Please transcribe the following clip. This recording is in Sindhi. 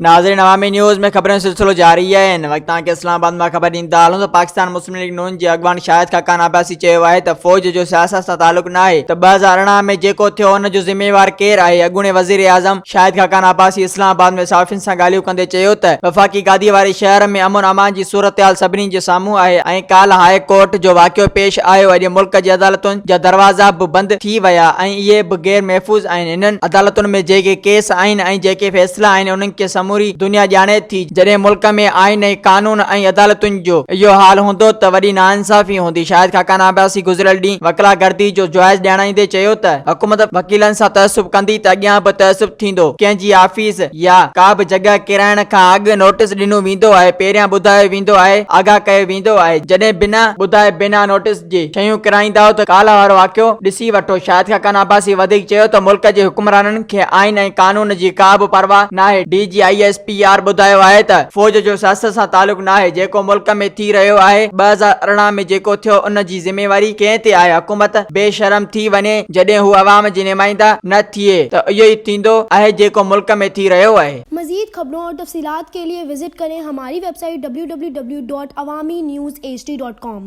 ناظرين عوامي نيوز ۾ خبرن جو سلسلو جاري آهي هن وقت توهان کي اسلام آباد مان خبر ڏيندا هلون ته پاڪستان مسلم ليگ نون جي اڳواڻ شاهد خاقان عباسي چيو آهي ته فوج جو سياست سان تعلق ناهي ته 2018 ۾ جيڪو ٿيو ان جو ذميوار ڪير آهي اڳوڻي وزير اعظم شاهد خاقان عباسي اسلام آباد ۾ صحافين سان ڳالهيون ڪندي چيو ته وفاقي گادي واري شهر ۾ امن امان جي صورتحال سڀني جي سامهون آهي ۽ ڪالهه هاء ڪورٽ جو واقعو پيش آيو اڄ ملڪ جي عدالتن جا دروازا به بند ٿي ويا ۽ اهي به غير محفوظ آهن، انهن عدالتن ۾ جيڪي ڪيس آهن ۽ جيڪي فيصلا آهن انهن کي سموري دنيا ڄاڻي ٿي، جڏهن ملڪ ۾ آئين ۽ قانون ۽ عدالتن جو اهو حال هوندو ته وڏي ناانصافي هوندي. شاهد خاقان عباسي گذريل ڏينهن وڪلا گردي جو جواز ڄاڻائيندي چيو ته حڪومت وڪيلن سان تعصب ڪندي ته اڳيان به تعصب ٿيندو، ڪنهن جي آفيس يا ڪا به جڳهه ڪيرائڻ کان اڳ نوٽيس ڏنو ويندو آهي، پهريان ٻڌايو ويندو آهي، آگاهه ڪيو ويندو آهي، جڏهن بنا ٻڌائي بنا نوٽيس جي شيون ڪرائيندائو ته ڪالهه وارو واقعو ڏسي وٺو. شاهد خاقان عباسي وڌيڪ چيو ته ملڪ جي حڪمرانن کي آئين ۽ قانون جي ڪا به پرواهه ناهي، D G I S P R ٻڌايو آهي ته فوج جو سياست سان تعلق ناهي، جيڪو ملڪ ۾ ٿي رهيو آهي، 2018 ۾ جيڪو ٿيو ان جي ذميواري ڪنهن تي آهي، حڪومت بي شرم ٿي وڃي جڏهن هو عوام جي نمائنده نه ٿئي ته اهو ئي ٿيندو آهي جيڪو ملڪ ۾ ٿي رهيو آهي. مزيد خبرون اور تفصيلات کے لئے وزٽ ڪرين ھماري web site www.awamiNewsHD.com.